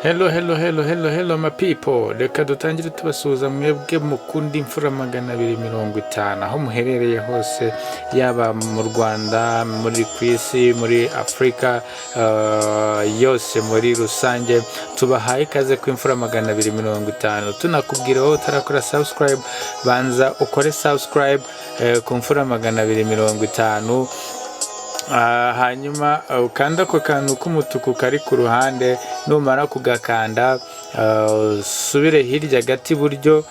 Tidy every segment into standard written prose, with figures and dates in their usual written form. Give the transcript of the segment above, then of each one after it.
Hello, hello, hello, hello, hello, my people! Reka dutangire tubasuhuza mwebwe mukunda Imfura 250, aho muherereye hose, yaba mu Rwanda, muri ku isi, muri Afurika yose muri rusange. Tubahaye ikaze ku Imfura 250. Tunakubwira, wowe utarakora subscribe, banza ukore subscribe ku Mfura 250. Hanyuma ukanda ako kantu k'umutuku kari ku ruhande. Numara kugakanda, usubire hirya gato iburyo,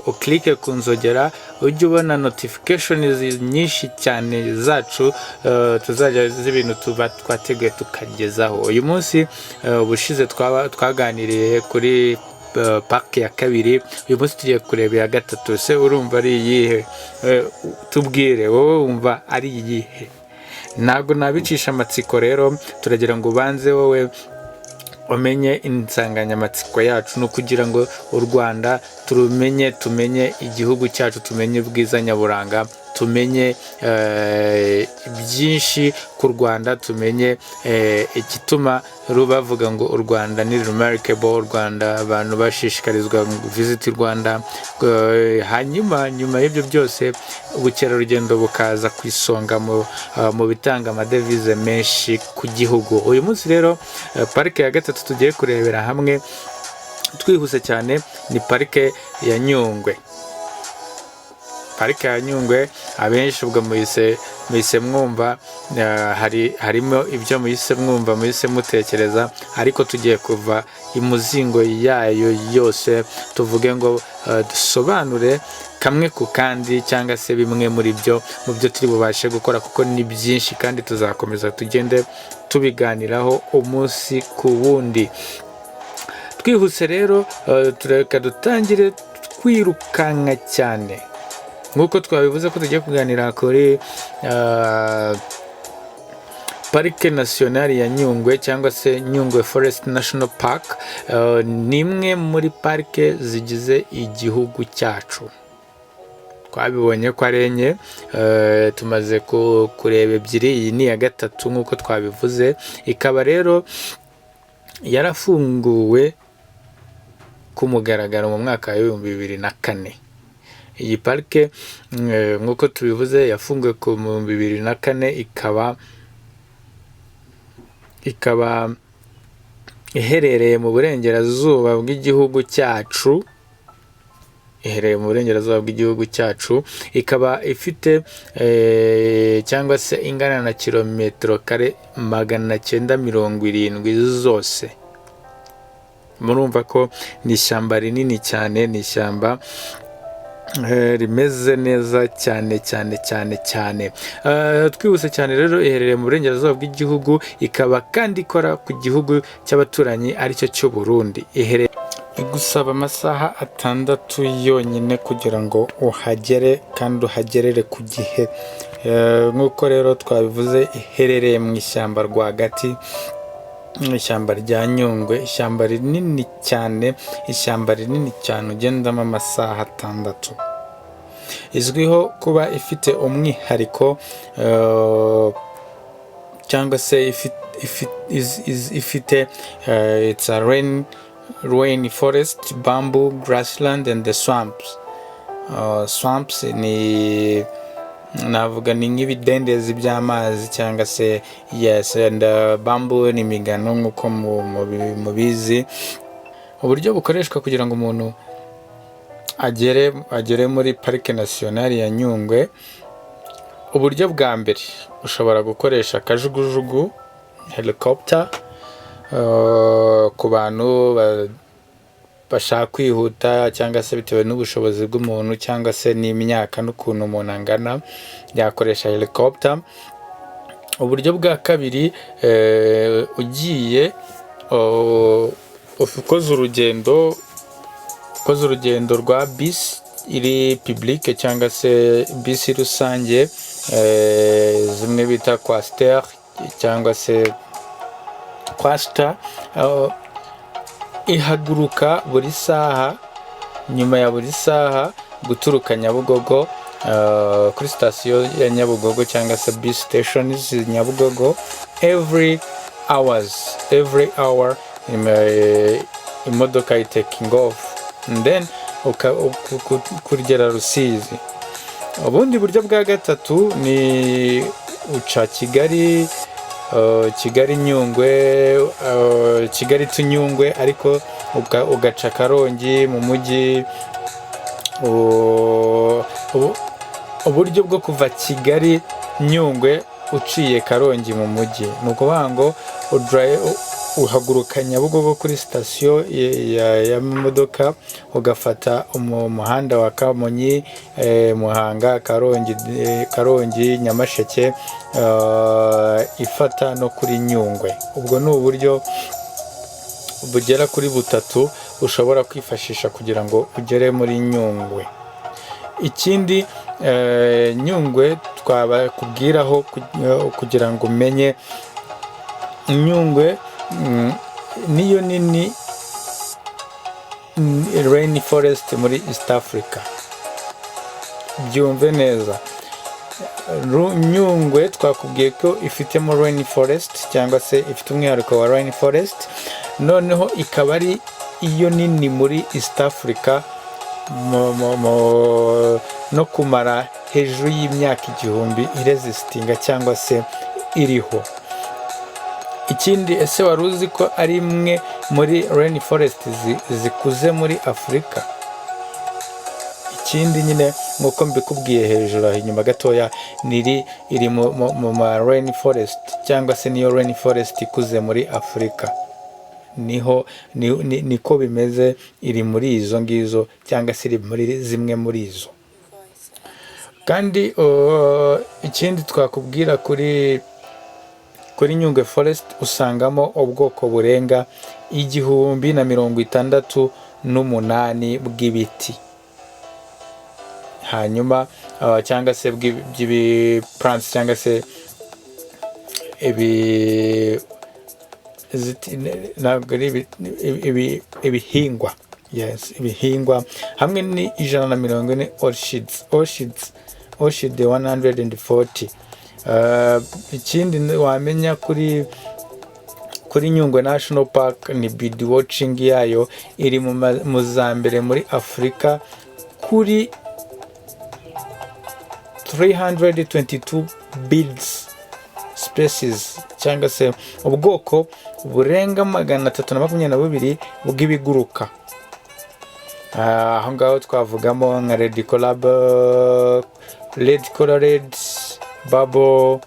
ukilike ku nzogera, ujye ubona notification nyinshi cyane zacu, tuzajya z'ibintu tuba twateguye tukagezaho. Uyu munsi, ubushize twaganiriye kuri parike ya kabiri, uyu munsi tugiye kureba iya gatatu. Se urumva ari iyihe? Tubwire, wowe wumva ari iyihe? Ntabwo nabicisha amatsiko rero, turagira ngo ubanze wowe umenye insanganyamatsiko yacu. Ni ukugira ngo u Rwanda turumenye, tumenye igihugu cyacu, tumenye ubwiza nyaburanga, tumenye byinshi ku Rwanda, tumenye igituma bavuga ngo u Rwanda ni remarkable, u Rwanda abantu bashishikarizwa visit Rwanda. Hanyuma nyuma y'ibyo byose, ubukerarugendo bukaza ku isonga mu bitanga amadevize menshi ku gihugu. Uyu munsi rero, parike ya gatatu tugiye kurebera hamwe twihuse cyane ni Parike ya Nyungwe. Parike ya Nyungwe, abenshi ubwo muhise mwumva harimo ibyo muhise mwumva, muhise mutekereza, ariko tugiye kuva imuzingo yayo yose, tuvuge ngo dusobanure kamwe ku kandi, cyangwa se bimwe muri byo, mu byo turi bubashe gukora, kuko ni byinshi kandi tuzakomeza tugende tubiganiraho umunsi ku wundi. Twihuse rero, tureka dutangire twirukanka cyane. Nk'uko twabivuze ko tugiye kuganira kuri Parike Nationale ya Nyungwe, cyangwa se Nyungwe Forest National Park, ni imwe muri parike zigize igihugu cyacu. Twabibonye ko ari enye, tumaze kureba ebyiri, iyi ni iya gatatu nk'uko twabivuze. Ikaba rero yarafunguwe ku mugaragaro mu mwaka wa 2004. Iyi parike, nk'uko tubivuze, yafunguwe ku 2004, ikaba iherereye mu burengerazuba bw'igihugu cyacu, iherereye mu burengerazuba bw'igihugu cyacu, ikaba ifite cyangwa se ingana na kilometero kare 970 zose. Murumva ko ni ishyamba rinini cyane, ni ishyamba rimeze neza cyane cyane cyane cyane. Twihuse cyane rero, iherereye mu burengerazuba bw'igihugu, ikaba kandi ikora ku gihugu cy'abaturanyi, aricyo cy'u Burundi. Igusaba amasaha 6 yonyine kugira ngo uhagere kandi uhagerere ku gihe. Nk'uko rero twabivuze, iherereye mu ishyamba rwagati, mu ishyamba rya Nyungwe, ishyamba rinini cyane, ishyamba rinini cyane ugendamo amasaha 6. Izwiho kuba ifite umwihariko cyangwa se ifite it's a rain forest, bamboo grassland and the swamps. Swamps ni, navuga ni nk'ibidendezi by'amazi, cyangwa se, yes, and bamboo ni imigano nk'uko mubizi. Uburyo bukoreshwa kugira ngo umuntu agere muri Parike Nationale ya Nyungwe: uburyo bwa mbere, ushobora gukoresha kajugujugu, helicopter, ku bantu bashaka kwihuta, cyangwa se bitewe n'ubushobozi bw'umuntu, cyangwa se n'imyaka n'ukuntu umuntu angana, yakoresha helicopter. Uburyo bwa kabiri, ugiye ukoze urugendo rwa bisi iri publique, cyangwa se bisi rusange, zimwe bita Coaster cyangwa se Coaster, ihaguruka buri saha, nyuma ya buri saha, guturuka Nyabugogo, kuri sitasiyo ya Nyabugogo, cyangwa se bus stations Nyabugogo, every hours, every hour. imodoka itaking off and then kugera Rusizi. Ubundi buryo bwa gatatu ni uca Kigali, Kigali Nyungwe, Kigali to Nyungwe, ariko ugaca Karongi mu mujyi. Uburyo bwo kuva Kigali Nyungwe uciye Karongi mu mujyi, ni ukuvuga ngo uhaguruka Nyabugogo kuri sitasiyo y'amamodoka, ugafata umuhanda wa Kamonyi, Muhanga, Karongi, Karongi, Nyamasheke, ifata no kuri Nyungwe. Ubwo ni uburyo bugera kuri butatu ushobora kwifashisha kugira ngo ugere muri Nyungwe. Ikindi Nyungwe twabakubwiraho kugira ngo umenye Nyungwe, niyo nini rain forest muri East Africa. Byumve neza, Nyungwe twakubwiye ko ifitemo rain forest cyangwa se ifite umwihariko wa rain forest, noneho ikaba ari iyo nini muri East Africa no kumara hejuru y'imyaka 1000 iresistinga cyangwa se iriho. Ikindi, ese wari uzi ko ari imwe muri rain forest zikuze muri Afurika? Ikindi nyine, nk'uko mbikubwiye hejuru aho inyuma gatoya, niri iri mu ma rain forest cyangwa se niyo rain forest ikuze muri Afurika. Niho niko bimeze, iri muri izo ngizo cyangwa se iri muri zimwe muri izo. Kandi ikindi twakubwira kuri Nyungwe Forest, usangamo ubwoko burenga 1068 bw'ibiti, hanyuma cyangwa se bw'ibi plants cyangwa se ibi ntabwo ari ibihingwa, yes, ibihingwa, hamwe ni 140 orchids, orchid 140. Ikindi wamenya kuri Nyungwe National Park ni bird watching yayo iri mu za mbere muri Afurika kuri 322 birds species, cyangwa se ubwoko burenga 322 bw'ibiguruka. Aho ngaho twavugamo nka red collared babbler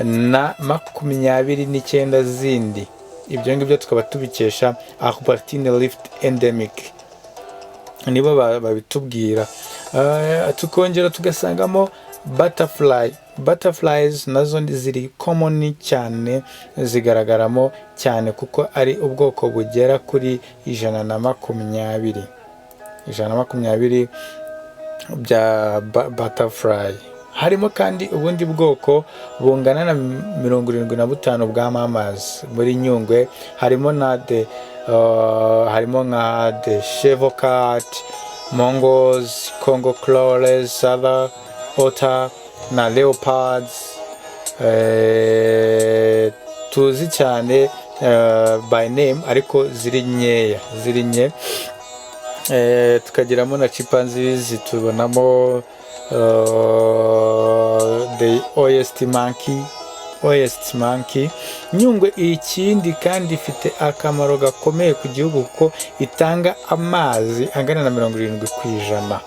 na 29 zindi. Ibyo ngibyo tukaba tubikesha Albertine Rift Endemic, nibo babitubwira. Tukongera tugasangamo butterflies, nazo ziri common cyane, zigaragaramo cyane kuko ari ubwoko bugera kuri 120, 120 bya butterfly. Harimo kandi ubundi bwoko bungana na 75 bwa mammals muri Nyungwe. Harimo na the harimo nka the shovel cat, mongoose, Congo clawless otter na leopards, tuzi cyane by name, ariko ziri nkeya, ziri nke. Tukagiramo na chimpanzees, tubonamo the L'hoest's monkey, L'hoest's monkey. Nyungwe ikindi kandi ifite akamaro gakomeye ku gihugu kuko itanga amazi angana na 70%.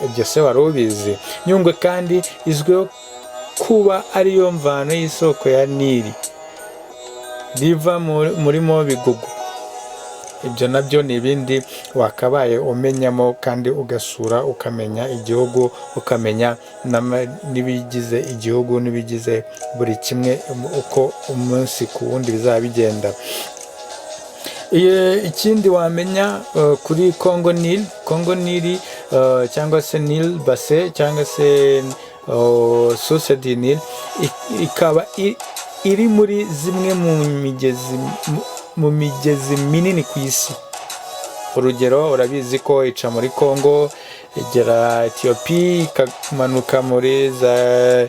Ibyo se wari ubizi? Nyungwe kandi izwiho kuba ariyo mvano y'isoko ya Nili riva muri mo Bigugu. Ibyo nabyo ni ibindi wakabaye umenyamo kandi ugasura, ukamenya igihugu, ukamenya n'ibigize igihugu n'ibigize buri kimwe, uko umunsi ku wundi bizaba bigenda. Ikindi wamenya kuri Congo Nil, Congo Nil cyangwa se Nil Basin cyangwa se Source du Nil, ikaba iri muri zimwe mu migezi minini ku isi. Urugero, urabizi ko ica muri Congo, igera Etiyopiya, ikamanuka muri za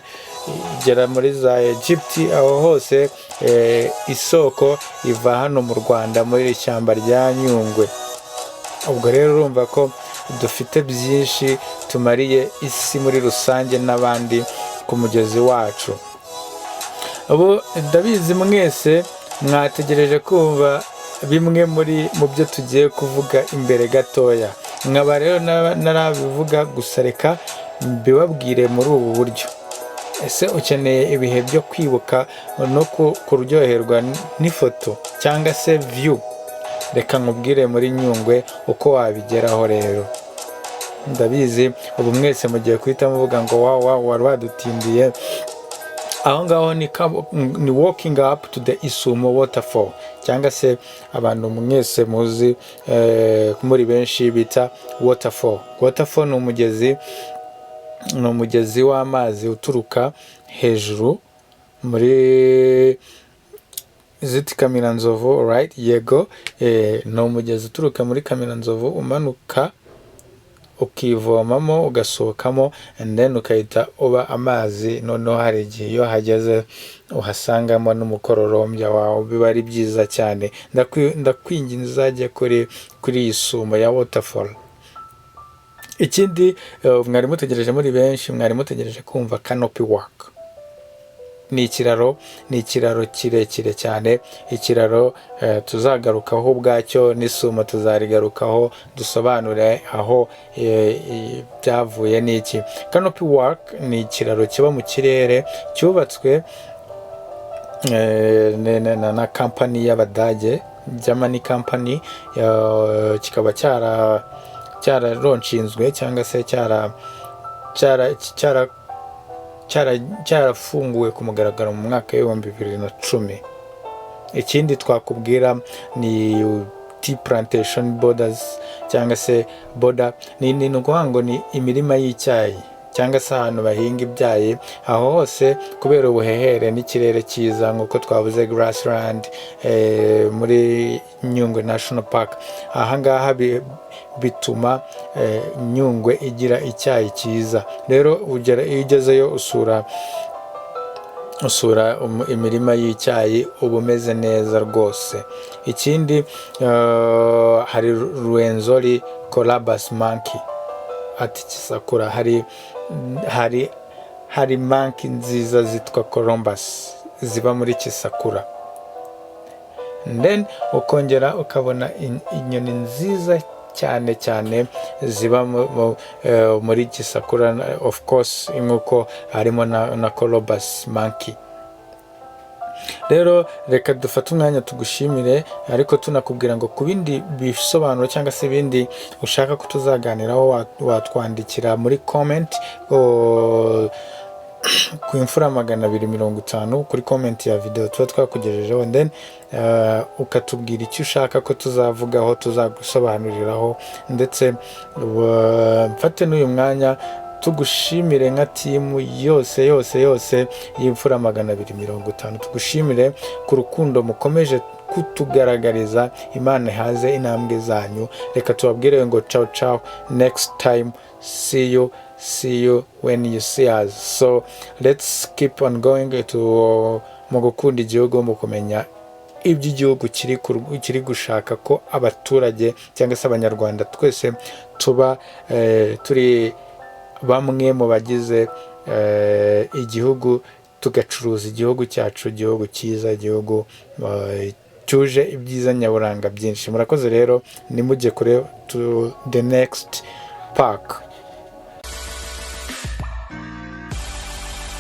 igera muri za Egypt, aho hose isoko iva hano mu Rwanda, muri iri shyamba rya Nyungwe. Ubwo rero urumva ko dufite byinshi tumariye isi muri rusange n'abandi ku mugezi wacu. Ubu ndabizi mwese mwategereje kumva bimwe muri mu byo tugiye kuvuga imbere gatoya. Nkaba rero narabivuga gusa, reka mbibabwire muri ubu buryo. Ese ukeneye ibihe byo kwibuka no kuryoherwa n'ifoto cyangwa se view? Reka nkubwire muri Nyungwe uko wabigeraho. Rero ndabizi ubu mwese mugiye guhita muvuga ngo: "Wow, wow, wari wadutindiye." Aho ngaho ni walking up to the Isumo Waterfall, cyangwa se abantu mwese muzi muri benshi bita waterfall. Waterfall ni umugezi w'amazi uturuka hejuru muri ziti Kamiranzovu, right? Yego, ni umugezi uturuka muri Kamiranzovu, umanuka ukivomamo, ugasohokamo, and then ukahita uba amazi. Noneho hari igihe iyo hageze uhasangamo n'umukororombya wawe, biba ari byiza cyane. Ndakwinginze uzajye kuri iyi sumo ya waterfall. Ikindi mwari mutegereje muri benshi, mwari mutegereje kumva canopy walk. Ni ikiraro kirekire cyane, ikiraro tuzagarukaho ubwacyo, n'isumo tuzarigarukaho, dusobanure aho byavuye n'iki. Canopy walk ni ikiraro kiba mu kirere, cyubatswe na kampani y'Abadage, Germany company, kikaba cyaralaunchinzwe cyangwa se cyara cyara cyara cyarafunguwe ku mugaragaro mu mwaka w'2010. Ikindi twakubwira ni tea plantation borders cyangwa se border, ni ukuvuga ngo ni imirima y'icyayi cyangwa se ahantu bahinga ibyayi. Aho hose kubera ubuhehere n'ikirere cyiza, nk'uko twavuze grassland muri Nyungwe National Park, ahangaha bituma Nyungwe igira icyayi cyiza. Rero ugera, iyo ugezeyo usura imirima y'icyayi, uba umeze neza rwose. Ikindi hari Rwenzori colobus monkey at Gisakura. Hari monkey nziza zitwa colobus ziba muri Kisakura. Then ukongera ukabona inyoni nziza cyane cyane ziba muri Gisakura, of course nk'uko harimo na colobus monkey. Rero reka dufate umwanya tugushimire, ariko tunakubwira ngo ku bindi bisobanuro cyangwa se ibindi ushaka ko tuzaganiraho, watwandikira muri comment ku Imfura 250, kuri comment ya video tuba twakugejejeho, then ukatubwira icyo ushaka ko tuzavugaho, tuzagusobanuriraho. Ndetse mfate n'uyu mwanya tugushimire nka team yose yose yose y'Imfura 250, tugushimire ku rukundo mukomeje kutugaragariza. Imana ihaze intambwe zanyu. Reka tubabwire ngo ciao ciao, next time, see you, see you when you see us. So let's keep on going to mu gukunda igihugu, mu kumenya iby'igihugu kiri gushaka ko abaturage cyangwa se Abanyarwanda twese tuba turi bamwe mu bagize igihugu, tugacuruza igihugu cyacu, igihugu cyiza, igihugu cyuje ibyiza nyaburanga byinshi. Murakoze rero, nimujye kure. To the next park.